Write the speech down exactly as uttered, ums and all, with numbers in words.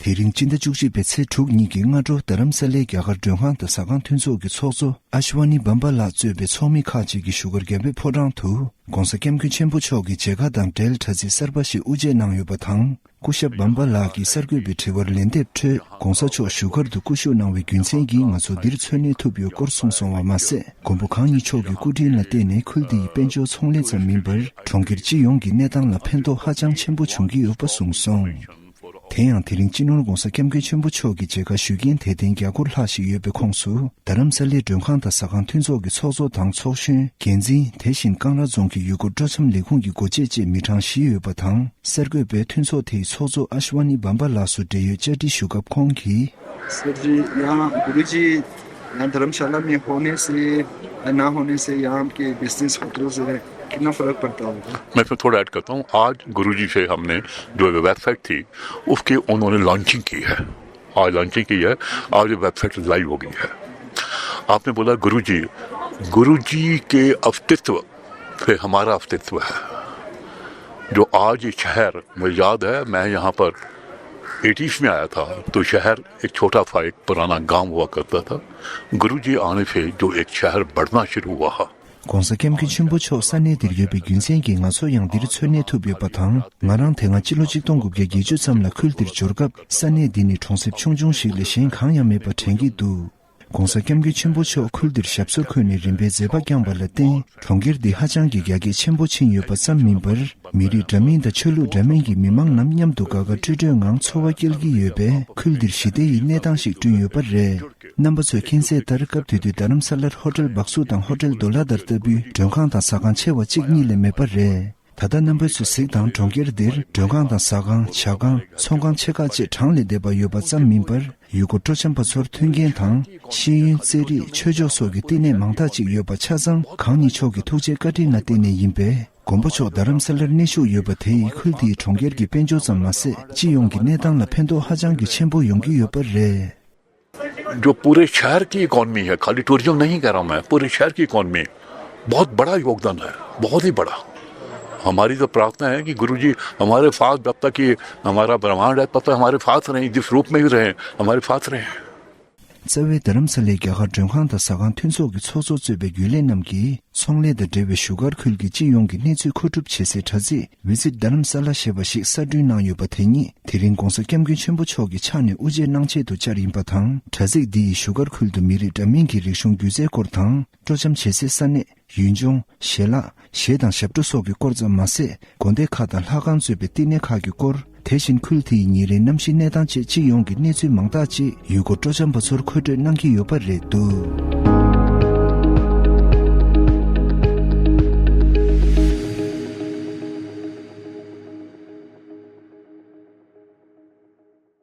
དེ་རིང་སྤྱི་ཟླ་བཅུ་གཅིག་པའི་ཚེས་དྲུག་ཉིན་གྱི་སྔ་དྲོ། རྡ་རམ་ས་ལའི་རྒྱ་གར་མགྲོན་ཁང་དང་ཟ་ཁང་མཐུན་ཚོགས་ཀྱི་ཚོགས་གཙོ་ཨ་ཤ་ཝ་ནི་བམ་བ་ལགས་གཙོས་པའི་ཚོགས་མི་ཁག་ཅིག་གིས་བཞུགས་སྒར་རྒྱལ་བའི་ཕོ་བྲང་དུ་༧གོང་ས་༧སྐྱབས་མགོན་ཆེན་པོ་མཆོག་གི་མཇལ་ཁ་དང་འབྲེལ་དྲ་ཚིགས་གསར་པ་ཞིག་དབུ་འབྱེད་གནང་ཡོད་པ་དང་། སྐུ་ཞབས་བམ་བ་ལགས་ཀྱིས་གསར་འགོད་པའི་དྲི་བར་ལན་འདེབས་ཁྲོད། ༸གོང་ས་མཆོག་བཞུགས་སྒར་དུ་སྐུ་བཞུགས་གནང་བའི་རྒྱུ་མཚན་གྱིས་ང་ཚོ་འདིར་འཚོལ་སྣེ་ཐུབ་ཡོད་སྐོར་གསུངས་སོང་བ་མ་ཟད། མགོན་པོ་གང་ཉིད་མཆོག་གི་སྐུ་དྲིན་ལ་བརྟེན་ནས་ཁུལ་འདི་ཡི་དཔལ་འབྱོར་ཚོང་ལས་ཙམ་མིན་པར། གྲོང་ཁྱེར་སྤྱི་ཡོངས་ཀྱི་གནས་སྟངས་ལ་ཕན་ཐོགས་ཧ་ཅང་ཆེན་པོ་བྱུང་གི་ཡོད་པ་གསུངས་སོང་། དེ་ཡང་དེ་རིང་སྤྱི་ནོར་༸གོང་ས་༸སྐྱབས་མགོན་ཆེན་པོ་མཆོག་གི་མཇལ་ཁ་ཞུ་མཁན་དད་ལྡན་བརྒྱ་སྐོར་ལྷག་ཞིག་ཡོད་པའི་ཁོངས་སུ། རྡ་རམ་ས་ལའི་མགྲོན་ཁང་དང་ཟ་ཁང་མཐུན་ཚོགས་ཀྱི་ཚོགས་གཙོ་དང་ཚོགས་གཞོན། འགན་འཛིན། དེ་བཞིན་ཀང་ར་རྫོང་གི་ཡུལ་སྐོར་སྤྲོ་འཆམ་ལས་ཁུངས་ཀྱི་འགོ་བྱེད་བཅས་མི་གྲངས་བཞི་ཡོད་པ་དང་། གསར་འགོད་པས་མཐུན་ཚོགས་དེའི་ཚོགས་གཙོ་ཨ་ཤ་ཝ་ནི་བམ་བ་ལགས་སུ་འབྲེལ་ཡོད་བཅར་འདྲི་ཞུ་སྐབས་ཁོང་གིས། सर जी, यहाँ गुरु जी, यहाँ धर्मशाला में होने से या ना होने से यहाँ के बिजनेस होटल से कितना फर्क पड़ता होगा? मैं इसमें थोड़ा ऐड करता हूँ। आज गुरुजी से हमने जो वेबसाइट थी, उसकी उन्होंने लॉन्चिंग की है। आज लॉन्चिंग की है। आज ये वेबसाइट लाइव हो गई है। आपने बोला गुरुजी, गुरुजी के अस्तित्व से हमारा अस्तित्व है। जो आज ये शहर, मुझे याद है, मैं यहाँ पर एटीज में आया था, तो शहर एक छोटा सा, एक पुराना गांव हुआ करता था। गुरुजी आने से जो एक शहर बढ़ना शुरू हुआ। ༸གོང་ས་༸སྐྱབས་མགོན་ཆེན་པོ་མཆོག་ས་གནས་འདིར་ཡོད་པའི་རྒྱུ་མཚན་གྱིས་ང་ཚོ་ཡང་འདིར་འཚོལ་གནས་ཐུབ་ཡོད་པ་དང་། ང་རང་དེ་སྔ་ཕྱི་ལོ་ཆིག་སྟོང་དགུ་བརྒྱ་བརྒྱད་ཅུ་ཙམ་ལ་ཁུལ་འདིར་འབྱོར་སྐབས། ས་གནས་འདི་ནི་གྲོང་གསེབ་ཆུང་ཆུང་ཞིག་ལས་གཞན་གང་ཡང་མེད་པ་དྲན་གྱི་འདུག ༸གོང་ས་༸སྐྱབས་མགོན་ཆེན་པོ་མཆོག་ཁུལ་འདིར་ཞབས་སོར་འཁོད་ནས་རིམ་པས་མཛད་པ་བསྐྱངས་པ་ལ་བརྟེན། གྲོང་ཁྱེར་འདི་ཧ་ཅང་གི་རྒྱ་སྐྱེད་ཆེན་པོ་ཕྱིན་ཡོད་པ་ཙམ་མིན་པར། མི་རིགས་འདྲ་མིན་དང་ཆོས་ལུགས་འདྲ་མིན་གྱི་མི་མང་རྣམས་མཉམ་དུ་དགའ་དགའ་སྤྲོ་སྤྲོའི་ངང་འཚོ་བ་སྐྱེལ་གྱི་ཡོད་པས། ཁུལ་འདིར་ཞི་བདེ་ཡི་གནས་སྟངས་ཤིག་བསྐྲུན་ཡོད་པ་རེད། རྣམ་པ་ཚོས་མཁྱེན་གསལ་ལྟར། སྐབས་དེ་དུས་རྡ་རམ་ས་ལར་ཧོ་ཊེལ་བག་སུ་དང་ཧོ་ཊེལ་རྡོ་ལ་དར་ལྟ་བུའི་མགྲོན་ཁང་དང་ཟ་ཁང་ཆེ་བ་གཅིག་གཉིས་ལས་མེད་པ་རེད། ད་ལྟ་རྣམ་པ་ཚོས་གཟིགས་དང་། གྲོང་ཁྱེར་འདིར་མགྲོན་ཁང་དང་ཟ་ཁང་། ཇ་ཁང་། ཚོང་ཁང་ཆེ་ཁག་བཅས་གྲངས་ལས་འདས་པ་ཡོད་པ་ཙམ་མིན་པར། ཡུལ་སྐོར་སྤྲོ་འཆམ་པ་ཚོར་མཐུན་རྐྱེན་དང་། ཤེས་ཡོན། རྩེད་རིགས། ཆོས་ཕྱོགས་སོགས་ཀྱི་བསྟི་གནས་མང་དག་ཅིག་ཡོད་པ་ཆ་ཚང་གང་ཉིད་མཆོག་གི་ཐུགས་རྗེ་བཀའ་དྲིན་ལ་བརྟེན་ནས་ཡིན་པས། མགོན་པོ་མཆོག་རྡ་རམ་ས་ལར་གནས་བཞུགས་ཡོད་པ་དེ་ཡིས་ཁུལ་དེའི་གྲོང་ཁྱེར་གྱི་དཔལ་འབྱོར་ཙམ་མ་ཟད། སྤྱི་ཡོངས་ཀྱི་གནས་སྟངས་ལ་ཕན་ཐོགས་ཧ་ཅང་གི་ཆེན་པོ་ཡོང་གི་ཡོད་པ་རེད། जो पूरे शहर की इकोनॉमी है, खाली टूरिज्म नहीं कह रहा मैं, पूरे शहर की इकोनॉमी, बहुत बड़ा योगदान है, बहुत ही बड़ा। हमारी तो प्रार्थना है कि गुरुजी हमारे साथ, जब तक ये हमारा ब्रह्मांड है, तब तक हमारे साथ रहें, जिस रूप में भी रहें, हमारे साथ रहें। རྩ་བའི་རྡ་རམ་ས་ལའི་རྒྱ་གར་མགྲོན་ཁང་དང་ཟ་ཁང་མཐུན་ཚོགས་ཀྱི་ཚོགས་གཙོ་གཙོས་པའི་རྒྱུན་ལས་རྣམས་ཀྱིས། ཚོང་ལས་དང་འབྲེལ་བའི་བཞུགས་སྒར་ཁུལ་གྱི་སྤྱི་ཡོངས་ཀྱི་གནས་ཚུལ་མཁོ་སྒྲུབ་བྱེད་སའི་དྲ་ཚིགས་Visit Dharamsala ཞེས་པ་ཞིག་གསར་སྐྲུན་གནང་ཡོད་པ་དེ་ཉིད་དེ་རིང་༸གོང་ས་༸སྐྱབས་མགོན་ཆེན་པོ་མཆོག་གི་ཕྱག་ནས་དབུ་འབྱེད་གནང་ཆེད་དུ་བཅར་ཡིན་པ་དང་། དྲ་ཚིགས་འདི་ཡིས་བཞུགས་སྒར་ཁུལ་དུ་མི་རིགས་འདྲ་མིན་གྱི་རིག་གཞུང་སྒྱུ་རྩལ་སྐོར་དང་། སྤྲོ་འཆམ་བྱེད་སའི་ས་གནས། ཡུལ་ལྗོངས། ཞལ་ལག་གཞས་དང་ཞབས་བྲོ་སོགས་ཀྱི་སྐོར་ཙམ་མ་ཟད། དགོན་སྡེ་ཁག་དང་ལྷ་ཁང་གཙོས་པའི་བསྟི་གནས་ཁག་གི་སྐོར། དེ་བཞིན་ཁུལ་དེའི་ཉིན་རེའི་གནམ་གཤིས་གནས་སྟངས་བཅས་སྤྱི་ཡོངས་ཀྱི་གནས་ཚུལ་མང་དག་ཅིག་ཡུལ་སྐོར་སྤྲོ་འཆམ་པ་ཚོར་མཁོ་སྤྲོད་གནང་གི་ཡོད་པ་རེད་འདུག